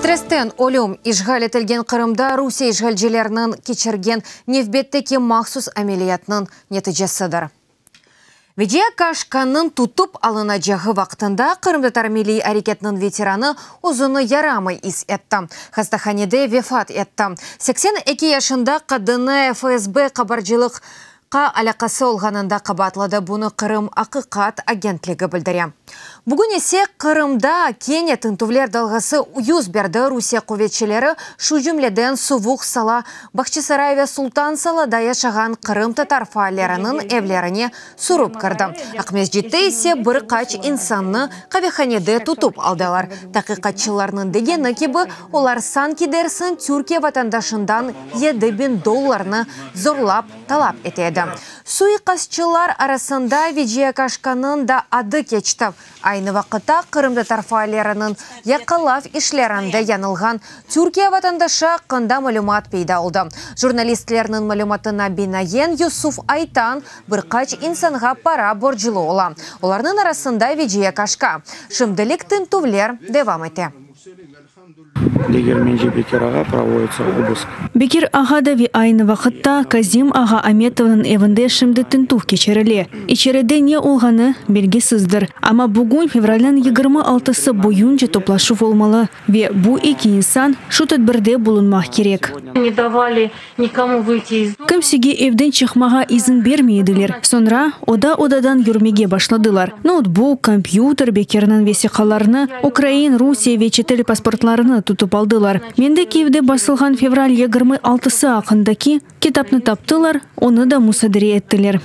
Stressten ölüm, işğal etilgen Qırımda Rusiye işğalcileriniñ keçirgen nevbetteki mahsus ameliyatınıñ neticesidir. Veciye Kaşkanıñ tutıp alınacağı vaqtında qırımtatar milliy areketiniñ veteranı özüni yaramay is etti, hastahanede vefat etti. 82 yaşında qadınnı FSB qabarcılıqqa alâqası olğanında qabaatladı, bunı Qırım. Aqiqat agentligi bildire. Bugün ise Qırımda kene tintüvler dalğası yüz berdi, Rusiye quvetçileri, şu cümleden Suvuq Sala, Bağçasaray ve Sultan Salada yaşağan qırımtatar faalleriniñ evlerine sürip kirdi. Aqmescitte ise bir qaç insannı qavehanede tutıp aldılar. Taqiqatçılarnıñ degeni kibi, olar sanki dersiñ Türkiye vatandaşından 7000 dollarnı zorlap talap ete edi. Suiqastçılar arasında Veciye Kaşkanıñ da adı keçti. Aynı vaqıtta qırımtatar faalleriniñ yaqalav işlerinde yanılğan Türkiye vatandaşı aqqında malümat peyda oldı. Jurnalistlerniñ malümatına binaen, Yusuf Aytan bir qaç insanğa para borclu ola, olarnıñ arasında Veciye Kaşka. Şimdilik tintüvler devam ete. Degermenci Bekir ağa provodится obısk. Bekir ağa da ve aynı vaqıtta Kazim ağa Ametovnıñ evinde şimdi tintüv keçirile. İçeride ne olğanı belgisizdir. Amma bugün fevralniñ 26-sı boyunca toplaşuv olmalı ve bu eki insan şu tedbirde bulunmaq kerek. Ne davali nikomu vıyti iz doma. Kimsege evden çıqmağa izin bermey ediler. Soñra oda-odadan yürmege başladılar. Noutbuk, kompyuter, Bekirniñ vesiqalarını, ukrain, Rusiye ve çetel pasportlarını tutıp aldılar. Mende Kiyevde basılğan fevral 26-sı aqqındaki kitapnı taptılar, onı da musadere ettiler.